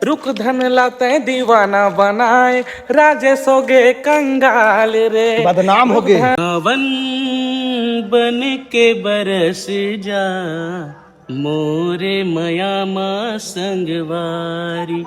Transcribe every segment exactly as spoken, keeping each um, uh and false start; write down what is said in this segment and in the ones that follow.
रुख धन ला तैं दीवाना बनाए, राजेश होगे कंगाल रे। बदनाम होगे। सावन बन के बरस जा, मोरे मया मा संगवारी।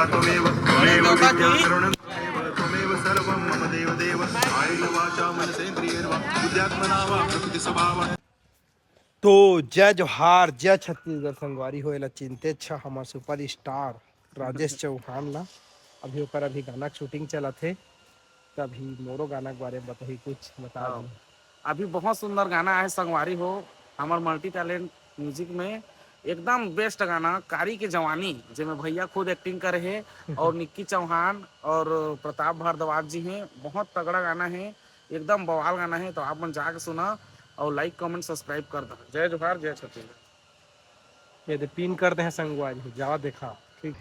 त्वमेव त्वमेव विद्या करुणं त्वमेव त्वमेव सर्वं मम देव देव। कायेन वाचा मनसेन्द्रियैर्वा बुद्ध्यात्मना वा प्रकृति स्वभाव। तो जय जोहार, जय छत्तीसगढ़ संगवारी हो, एला चिंते छ हमर सुपरस्टार राजेश चौहान ला। अभी ओकर अभी गाना के शूटिंग चलत हे, तभी मोरो गाना के बारे में बताही, कुछ बता हाँ। दो। अभी बहुत सुंदर गाना है संगवारी हो, हमर मल्टी टैलेंट म्यूजिक में एकदम बेस्ट गाना कारी के जवानी, जेमे भैया खुद एक्टिंग करे हे और निक्की चौहान और प्रताप भारद्वाज जी हैं। बहुत तगड़ा गाना है, एकदम बवाल गाना है। तो आप मन जाके सुना और लाइक कमेंट सब्सक्राइब कर दो। जय जोहार, जय छत्तीसगढ़। ये दे पिन कर दे हैं संगवारी हो, जावा देखा। ठीक।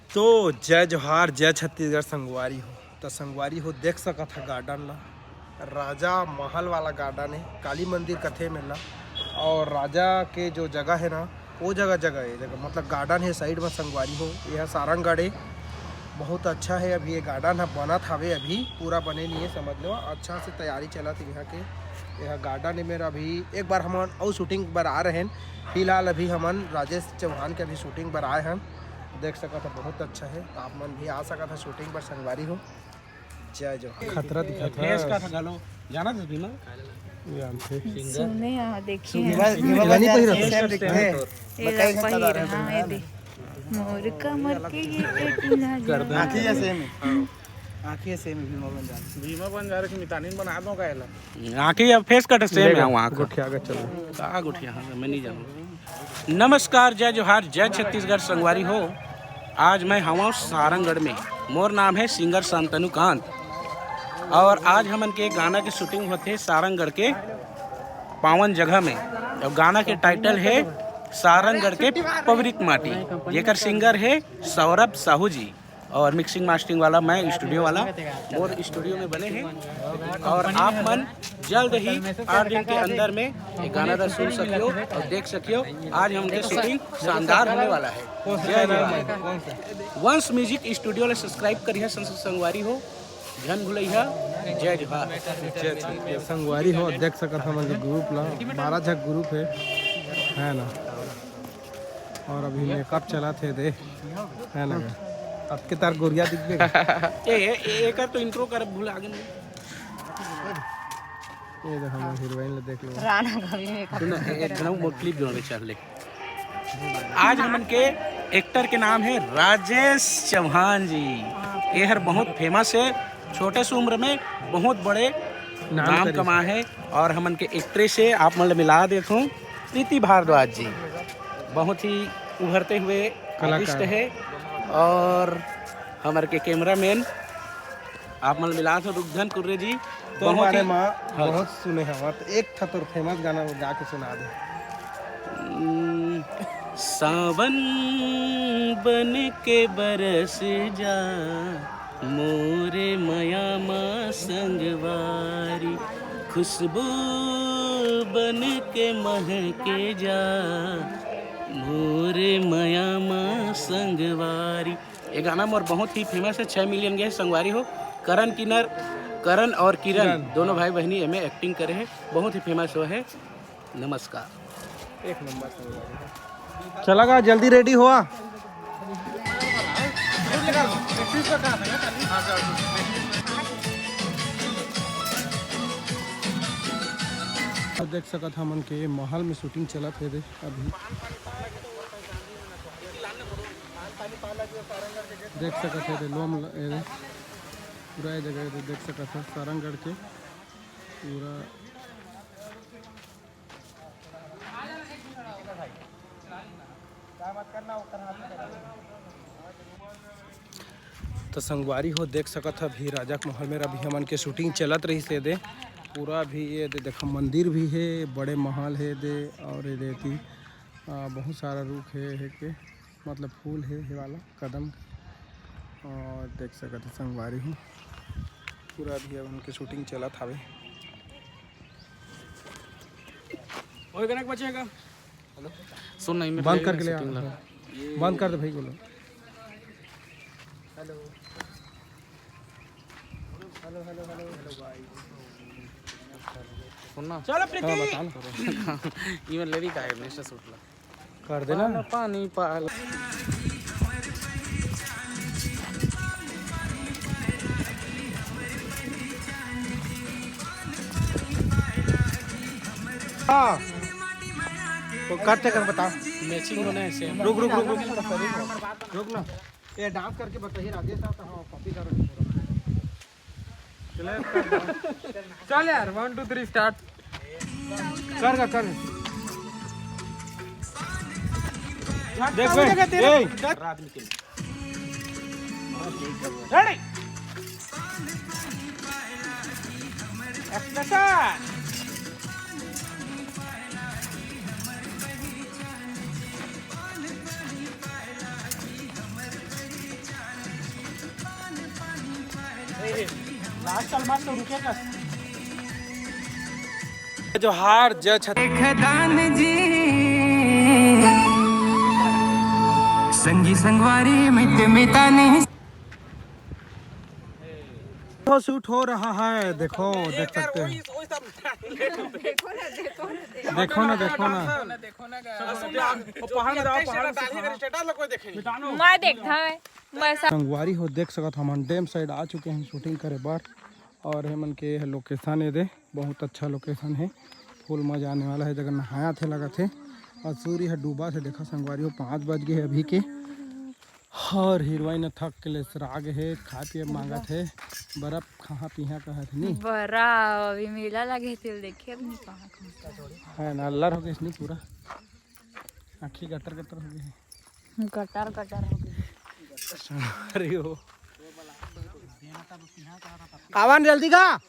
तो जय जोहार, जय छत्तीसगढ़ संगवारी हो। तो संगवारी हो, देख सकत ह गार्डन ला, राजा महल वाला गार्डन है, काली मंदिर कथे मेला। और राजा के जो जगह है ना, वो जगह, जगह है, जगह मतलब गार्डन है साइड में संगवारी हो। यह सारंगढ़ है, बहुत अच्छा है। अभी ये गार्डन ह बनत हवे, अभी पूरा बने नहीं है, समझ लो। अच्छा से तैयारी चलत है यहाँ के। यह गार्डन है मेरा। अभी एक बार हमन अउ शूटिंग बर आ रहे हैं। फिलहाल अभी हमन राजेश चौहान के अभी शूटिंग बर आए हैं। देख सकत ह, बहुत अच्छा है, तो आप मन भी आ सकत ह शूटिंग बर संगवारी हो। जय जोहार। खतरा दिखत फेस का था। घलो जाना था भीमा? ये आम थे। सुने, हाँ, देखिए। भीमा, भीमा बंजारे same दिखथे। ये कई घंटा पहिले, हाँ, ये दे। मोर कमर के ये टूना जा। आँखी जैसे में। आँखी जैसे में भीमा बंजारे। भीमा बंजारे की मितानिन बना दो का एला। आँखी अब फेस कट सेम है वहाँ का। गुठिया के चलो। का गुठिया? हाँ, मैं नहीं जानूँ। नमस्कार, जय जोहार, जय छत्तीसगढ़ संगवारी हो। आज मैं हवं सारंगढ़ में। मोर नाम है सिंगर शांतनु कांत और आज हमन के गाना के शूटिंग होथे सारंगढ़ के पावन जगह में। और गाना के टाइटल है सारंगढ़ के पवित्र माटी, जेकर सिंगर है सौरभ साहू जी। और मिक्सिंग मास्टरिंग वाला मैं, स्टूडियो वाला मोर स्टूडियो में बने हैं। और आप मन जल्द ही आठ दिन के अंदर में ये गाना ला सुन सकियो और देख सकियो। आज हमके शूटिंग शानदार होने वाला है। जय जोहार। वंश म्यूजिक स्टूडियो ला सब्सक्राइब करिहा संग-, संगवारी हो, झन भुलैहा। जय जोहार। संगवारी हो, देख सकत हमन के ग्रुप ला, बारह झक ग्रुप है, है ना? और अभी मेकअप चलत हे दे, है ना? अब के तार गोरिया दिखबे। ए, ए, ए, एकर तो इंट्रो कर भुला गेन। ये दे हमर हीरोइन ले देख लो। राना कभी मेकअप सुन, ए, एक घना मोर क्लिप जोड़े चल ले। आज हमन के एक्टर के नाम है राजेश चौहान जी। ये हर बहुत फेमस है, छोटे से उम्र में बहुत बड़े नाम नाम करिस। कमा है। और हमन के एक्ट्रेस है, आप मन ल मिला देथों, प्रीति भारद्वाज जी। बहुत ही उभरते हुए कलाकार। आर्टिस्ट है। और हमर के कैमरामैन, आप मन ल मिला देथों, रुकधन कुर्रे जी। तो बहुत बारे ही, में हाँ। बहुत सुने हवा, तो एक ठा तोर फेमस गाना वो गा के सुना दे। हम्म, सावन बन के बरस जा, मोरे मया मा संगवारी, खुशबू बन के महके जा, मोरे मया मा संगवारी। ये गाना मोर बहुत ही फेमस है, छः मिलियन गए संगवारी हो। करण किन्नर, करण और किरण किरण, दोनों हाँ। भाई बहनी एमे एक्टिंग करे हैं, बहुत ही फेमस हुआ है। नमस्कार। एक नंबर संगवारी हो। चला गा, जल्दी रेडी हुआ। तो देख सकत हमन के महल में शूटिंग चलत हे दे अभी। देख सकत हे दे लोम ल-, ए दे, पूरा ये जगह ये दे देख सकत हे सारंगढ़ के पूरा। तो संगवारी हो, देख सकत ह, अभी राजा के महल में अभी हमन के शूटिंग चलत रहिस हे दे। पूरा अभी ये दे, देखा, मंदिर भी हे, बड़े महल हे दे, और ये दे एती अ, बहुत सारा रुख हे, हे के, मतलब फूल हे, हे वाला कदम। और देख सकत हे संगवारी हो, पूरा अभी अब हमके shooting चलत हावे। ओए, कनक बचेगा। सुन नहीं, मैं बंद करके ले आ। Shooting ला। बंद कर दे भाई, बोलो। Hello. Hello, hello, hello, hello भाई। सुन ना। चलो प्रीति। हाँ, बता ना। ये मैं लेडी का है, नेक्स्ट शूट ला। कर देना। पानी पाल। हाँ। तो करते कर बता। मैचिंग होना है सेम। रुक, रुक, रुक, रुक। रुक ना। ये डांस करके बताइए राजेश साहब, तो हम कॉपी कर रहे हैं। चल यार, वन टू थ्री स्टार्ट। कर गा, कर। देख बे, ए। रेडी। एक्शन। जोहार, जय छत्तीसगढ़। जी, संगी संगवारी मित मितानी। तो शूट हो रहा है, देखो, देख सकते हैं। देखो ना, देखो ना। मैं देखता है। संगवारी हो, देख सकत हमन डैम साइड आ चुके हैं शूटिंग करे बर। और हमन के लोकेशन ए दे, बहुत अच्छा लोकेशन है, फुल मजा आने वाला है। जगह नहाया थे लगत है और सूर्य ह डूबा थे। देखा संगवारी हो, पाँच बज गए है अभी के। और हीरोइन थक के ले सराग है, खाए पिए मांगत है, बर्फ कहाँ पिहा कहत है नी। बरा अभी मेला लगे थे, देखे अभी नहीं कहाँ कहाँ। है ना, अल्लर हो गए इसने पूरा, आँखी गटर गटर हो गई है। गटर गटर हो गई। अरे हो। आवा न जल्दी का।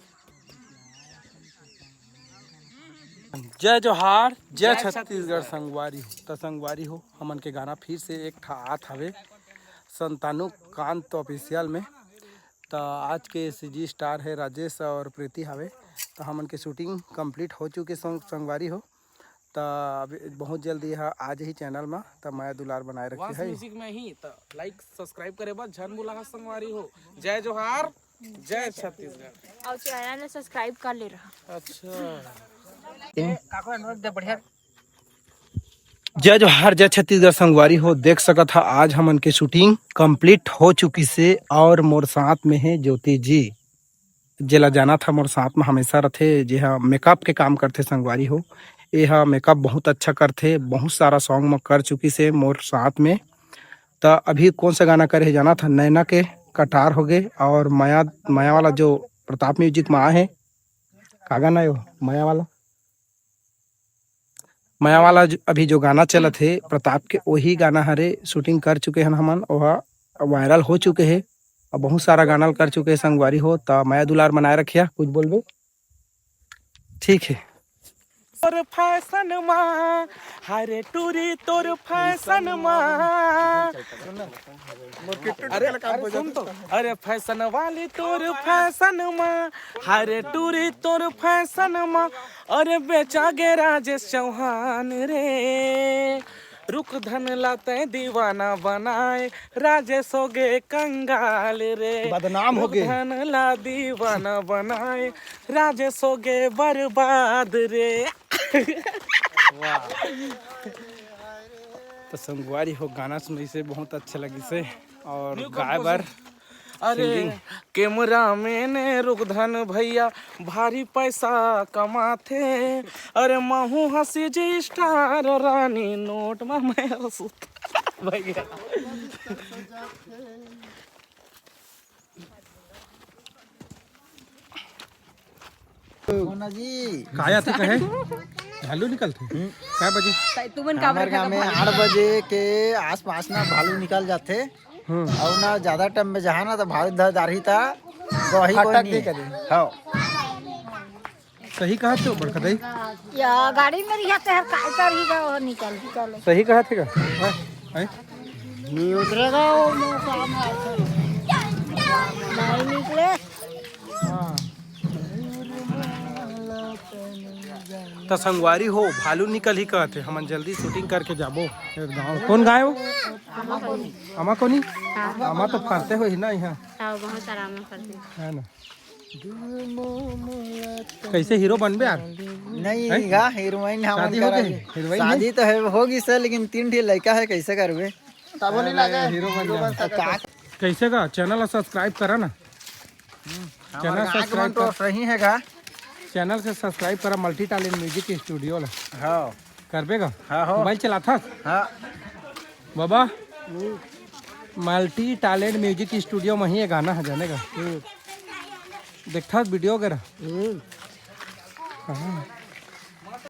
जय जोहार, जय जय छत्तीसगढ़ छत्तीसगढ़। संगवारी हो, त संगवारी हो, हमन के गाना फिर से एक ठा आत हवे संतानु कांत ऑफिशियल में। त आज के सीजी स्टार है राजेश और प्रीति हवे। त हमन के शूटिंग कंप्लीट हो चुके संग-, संगवारी हो। त अभी बहुत जल्दी यह आ जाही चैनल में, त मया दुलार बनाए रखी वंश है। म्यूजिक में ही, त लाइक सब्सक्राइब करे बर झन भुलाहा संगवारी हो। जय जोहार, जय छत्तीसगढ़। और चैनल ने सब्सक्राइब कर ले रहा। अच्छा। जय जोहार, जय छत्तीसगढ़ संगवारी हो, देख सकत हा आज हमन के शूटिंग कंप्लीट हो चुकी से और मोर साथ में है ज्योति जी, जेला जाना था मोर साथ में हमेशा रथे, जे हा मेकअप के काम करथे संगवारी हो। ये हा मेकअप बहुत अच्छा करथे, बहुत सारा सॉन्ग में कर चुकी से मोर साथ में। त अभी कौन सा गाना करे हे जाना था, नैना के कटार हो गए और मया, मया वाला जो प्रताप म्यूजिक में आए है, का गाना है वो मया वाला? मया वाला जो, अभी जो गाना चलत हे प्रताप के, वही गाना हरे शूटिंग कर चुके हन हमन, ओहा वायरल हो चुके हे। अब बहुत सारा गाना ल कर चुके हे संगवारी हो, त मया दुलार बनाए रखिया, कुछ बोलबे? ठीक है। तोर फैशन मा, हरे टूरी तोर फैशन मा। अरे, अरे सुन तो, अरे फैशन वाली तोर फैशन मा, हरे टूरी तोर फैशन मा, अरे बेचा गे राजेश चौहान रे, रुख धन ला तै दीवाना बनाए, राजेश हो गे कंगाल रे, बदनाम हो रुख गे। धन ला दीवाना बनाए, राजेश हो गे बर्बाद रे। वाह। तो संगवारी हो, गाना सुनई से बहुत अच्छा लगी से और रुक, गाय रुक, बर रुक। अरे, सिंगिंग। कैमरा मैन रुकधन भैया भारी पैसा कमाथे। अरे महू हंसी जी स्टार रानी नोट में मैं हंसू भैया। मोना जी। काय आथे कहे? भालू निकलथे? हम्म। काय बजे? तुमन काबर हमर गाँव में आठ बजे के आसपास ना भालू निकल जाथे। हम्म। अउ ना ज्यादा टाइम में जहाँ ना तो भालू धर डारही ता गही कोई फटक नहीं दे है। करी। हाँ। सही कहा थे बड़का दाई। या गाड़ी में रिहा ते हर काय कर ही गा, निकल निकल। सही कहा थे का? हैं? नहीं उतरेगा वो, मुंह सामने आता है। नहीं निकले। हाँ। त संगवारी हो, भालू निकल ही कहत हे, हमन जल्दी शूटिंग करके जाबो। फेर गाँव कौन गाँव हो? अमा कोनी। हाँ। अमा तो फरते हो ही ना यहाँ। हाँ, बहुत सारा अमा फरते। है ना। कैसे हीरो बनबे यार? नहीं हैं? गा, हीरोइन हमन शादी हो गई? हीरोइन है? शादी तो है, होगी सर, लेकिन तीन ठी लड़का है, कैसे करबे? तब नहीं लगे। हीरो बन जा। का? कैसे का चैनल ला सब्सक्राइब करा ना। हम्म, चैनल हमारे गाँव के सब्सक्राइब मन तो कर। सही है गा। चैनल से सब्सक्राइब करा मल्टी टैलेंट म्यूजिक स्टूडियो ला। हाँ। करबे गा? हाँ हो। मोबाइल चलाथस? हाँ। बाबा, मल्टी टैलेंट म्यूजिक स्टूडियो में ही ये गाना है, जाने का? देखथस वीडियो वगैरह? कहाँ?